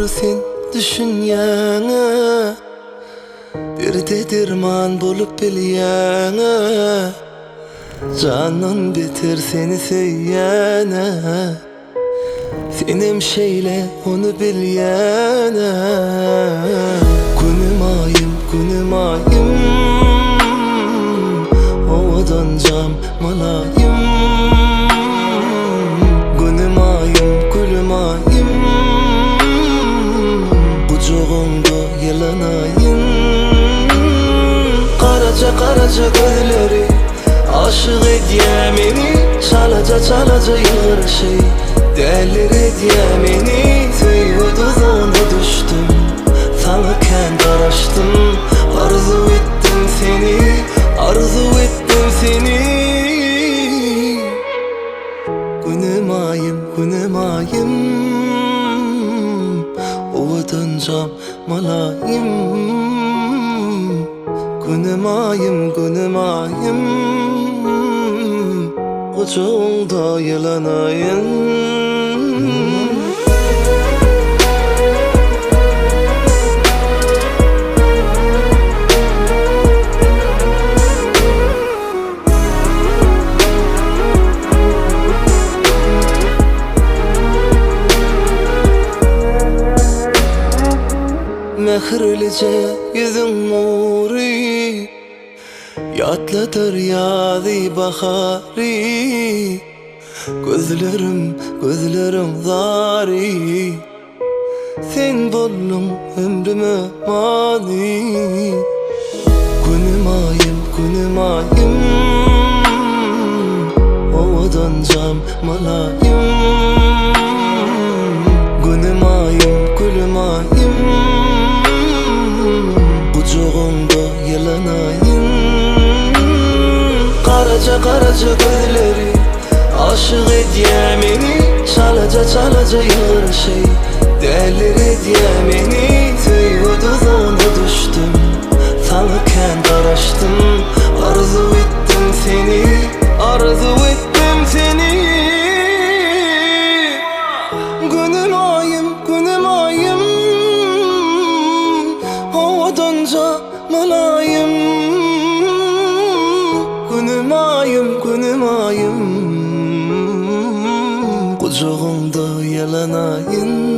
Bir sen düşünýäňä Derde derman bolup bilýäňä Jandan beter seni söýýänä Senem şeýle ony bilýänä Günüm aýym günüm aýym Owadanjam mylaýym Günüm aýym gülüm aýym Gujagyňda ýylanaýyn Garaja garaja gözleri Aşyk edýä meni Çalaja çalaja ýylgyryşy Däliredýä meni Söýgi duzagyna düşdüm Saňa kän garaşdym Arzuw etdim seni Arzuw etdim seni Günüm aýym günüm aýym Owadanjam mylaýym Günüm aýym günüm aýym Gujagyňda ýylanaýyn. Mähirlije ýüzüň nury Ýatladar ýazy bahary Gözlerim gözleriň zary Sen bolduň ömrüme many Günüm aýym günüm aýym Owadanjam mylaýym Günüm aýym gülüm aýym Gujagyňda ýylanaýyn Garaja garaja gözleri Aşyk edýä meni Çalaja çalaja ýylgyryşy Däliredýä meni Söýgi duzagyna düşdüm Saňa kän garaşdym Arzuw etdim seni Arzuw etdim seni Günüm aýym günüm aýym Owadanja mylaýym Günüm aýym günüm aýym Gujagyňda ýylanaýyn.